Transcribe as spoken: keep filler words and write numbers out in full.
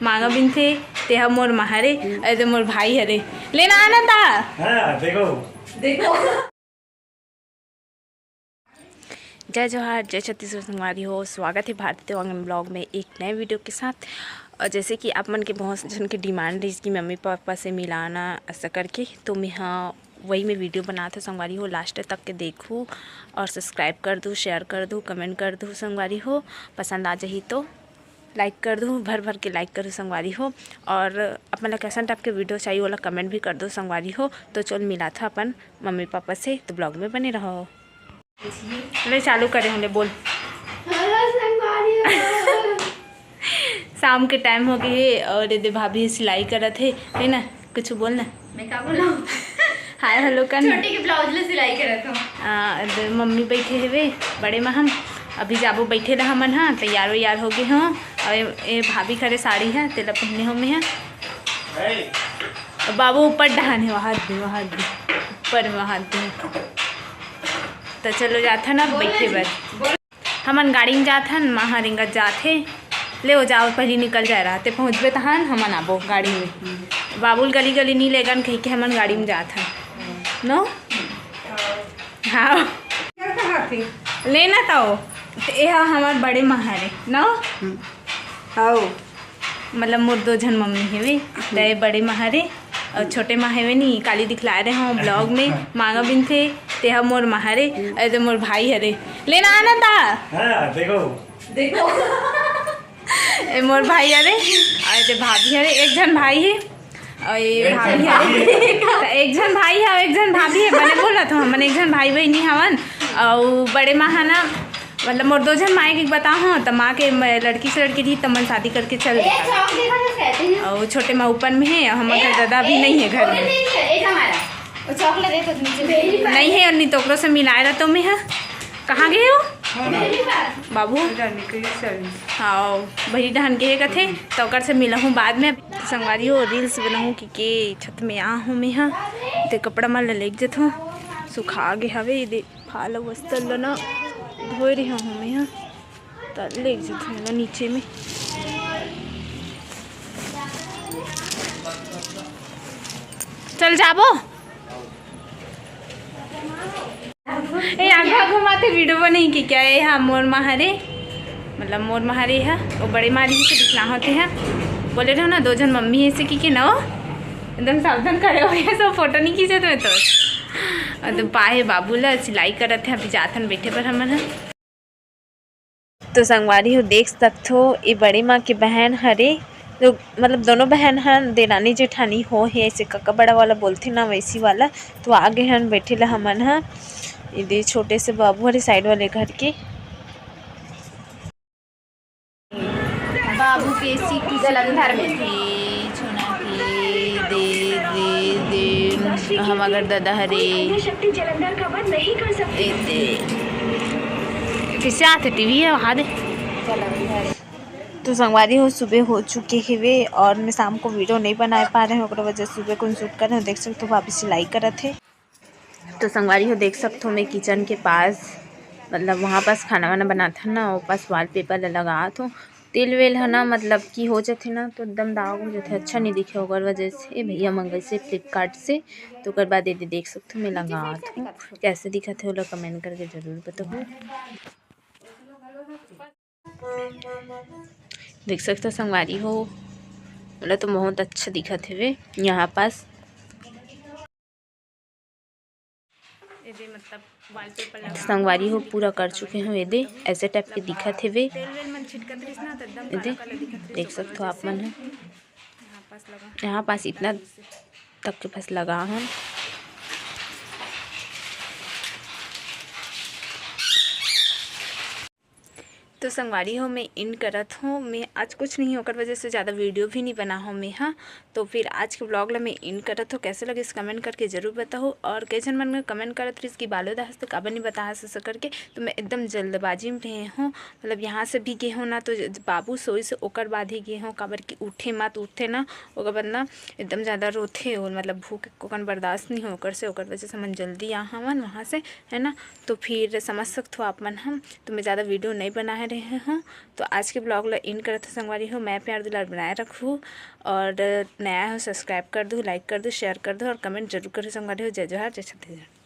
मांगा बिनथे, तेहा मोर माँ हरे, अरे ते मोर भाई हरे। लेना आना ता। हाँ, देखो। देखो। जय जोहार, जय छत्तीसगढ़ संगवारी हो। स्वागत है भारती देवांगन ब्लॉग में एक नए वीडियो के साथ। और जैसे कि आप मन के बहुत जन के डिमांड रहिस कि मम्मी पापा से मिलाना ऐसा करके, तो मैं हाँ वही मैं वीडियो बनात हूँ संगवारी हो। लास्ट तक के देखू और सब्सक्राइब कर दू, शेयर कर दू, कमेंट कर दू संगवारी हो। पसंद आ जाही तो लाइक कर दू, भर भर के लाइक करू संगवारी हो। और अपन ला कैसन टाइप के वीडियो चाहिए, ओला कमेंट भी कर दू संगवारी हो। तो चल मिलाथा अपन मम्मी पापा से, तो ब्लॉग में बने रहो। ले चालू करे हूँ, ले बोल। हेलो संगवारी हो। शाम के टाइम हो गए हे और ये दे भाभी सिलाई करत हे, है ना? कुछ बोल ना। मैं का बोलूं? हाय हेलो कर ना। छोटी के ब्लाउज ले सिलाई करत हूँ। आ, दे मम्मी बैठे हेवे बड़े महम, अभी जाबो बैठे रहा मन हा, तैयार वैयार हो गए हो। और ये, ये भाभी खरे साड़ी है, तेला पहने हो में है। और बाबू ऊपर डहान है, वहाँ दे, वहाँ दे, ऊपर में वहाँ दे। तो चलो जाथा ना बैठे बर। हमन गाड़ी में जात हन, माँ ह रेंगत जात हे। ले ओ जाओ, पहली निकल जाए रहा, ते पहुँचबे तहान हमन आबो गाड़ी में। बाबुल गली गली नी लेगन कहि के हमन गाड़ी में जात हन। नो? हाँ। लेना तो। ते एहा हमर बड़े माँ हरे, नो? हाँ। मतलब मोर दो झन मम्मी हेवे, त ए बड़े माँ हरे और छोटे माँ हेवे नी, काली दिखलाए रहे हो ब्लॉग में, मांगा बिनथे, तेहा मोर माँ हरे, अरे ते मोर भाई हरे। लेना आना ता। हाँ, देखो। देखो। ए मोर भाई हरे, अरे ते भाभी हरे, एक झन भाई हे, और ये एक भाभी झन हरे। भाई। त एक झन भाई हे, एक झन भाभी हे, बने बोलत हो, हमन एक झन भाई बहिनी हवन, और बड़े माँ ह ना, मतलब मोर दो झन माँ के बताहूँ, त माँ के म-, लड़की से लड़की रही, त मन शादी करके चल ए, देता। चौक देखा था, कहते हैं। और छोटे माँ ऊपर में है, और हमारे ए, घर दादा अभी ए, नहीं है घर ओकरे में। नहीं है, ए, हमारा। वो चॉकलेट देखो नीचे। नहीं है, और नहीं तो ओकरो से मिलाए रहतो में है। कहाँ गए हो? मेरी बात। बाबू? रानी के लिए service। हाँ, वही डहन के कथे, तो ओकर से मिलहूँ बाद में। संगवारी हो, reels बनाहूँ कि के छत में आ हूँ मैं हा, ते कपड़ा मन ल लेके जथों, सुखा गे हवे, ये दे फाल वस्त्र ल ना धोए रहे हूँ मैं हा, त लेके जथों ना नीचे में। चल जाबो। ए, आघू आघू माते वीडियो बनई कि क्या? ए हा मोर माँ हरे, मतलब मोर माँ हरे हा, वो बड़े माँ रही से दिखला होते हैं। बोले रहो ना, दो झन मम्मी ऐसे कि के ना हो, एकदम सावधान खड़े हो गए, सब फोटो नहीं खींचत में तो। और तो पाहे बाबू ला सिलाई करत है, अभी जाथन बैठे पर हमन ह। तो संगवारी हो, देख सकथो, ये बड़े माँ के बहन हरे, तो मतलब दोनों बहन हन, देरानी जेठानी हो हे, ऐसे कका बड़ा वाला बोलथे ना, वैसी वाला। तो आगे हन बैठे ला हमन ह, ये दे छोटे से बाबू हरे साइड वाले घर के। बाबू के सीख जलंधर में। छोना के दे, दे, दे, हम अगर ददा हरे। ए दे। कैसे आते टीवी है, वहाँ दे। तो संगवारी हो, सुबह हो चुके हेवे और मैं शाम को वीडियो नहीं बनाए पा रहे हूँ, ओकरे वजह से सुबह कौन शूट करे हूँ। देख सकते हो, भाभी सिलाई करत है। तो संगवारी हो, देख सकते हो, मैं किचन के पास, मतलब वहाँ पास खाना वाना बनात हन ना, वो पास वॉलपेपर ल लगात हो। तेल वेल है ना, मतलब कि हो जाथे ना, तो एकदम दाग हो जाथे, अच्छा नहीं दिखे, ओकर वजह से। ए भैया मंगई से फ्लिपकार्ट से, तो ओकर बाद ये दे देख सकते हो, मैं लगात हूँ। कैसे दिखत है, ओला कमेंट करके जरूर बताओ। देख सकते हो संगवारी हो, मोला तो बहुत अच्छा दिखत हवे यहाँ पास। एदे मतलब वॉलपेपर लगा संगवारी हो, पूरा कर चुके हो। एदे ऐसे टाइप के दिखत हवे। तेल वेल मन छिटकत रहिस ना, त एकदम एदे काला काला दिखत रहिस, देख सकते हो आप मन ह। यहाँ पास लगा। यहाँ पास इतना तक के बस लगा हन। तो संगवारी हो, मैं एंड करत हूँ। मैं आज कुछ नहीं, ओकर वजह से ज़्यादा वीडियो भी नहीं बना हूँ मैं, हाँ। तो फिर आज के ब्लॉग ला मैं एंड करत हूँ। कैसे लगिस कमेंट करके जरूर बताओ। और कई झन मन कमेंट करत रहिस कि बालो दहास तो काबर नहीं बताहस ऐसा करके, तो मैं एकदम जल्दबाजी में रहे हूँ। मतलब यहाँ से भी गे हूँ ना, तो ज-, बाबू सोइस ओकर बाद ही गे हूँ, काबर कि उठे मत, उठथे ना, ओकर बाद ना एकदम ज़्यादा रोथे और मतलब भूख कोकन बर्दाश्त नहीं हो ओकर से, ओकर वजह से हमन जल्दी आ हवन वहाँ से, है ना। तो फिर समझ सकत हो आप मन हम, तो मैं ज़्यादा वीडियो नहीं बनाए रहे। हाँ, तो आज के vlog ला end करत हँव संगवारी हो। मैं प्यार दुलार बनाए रखहू और नया हो subscribe कर दू, like कर दू, share कर दू और comment जरूर करहू संगवारी हो। जय जोहार, जय छत्तीसगढ़।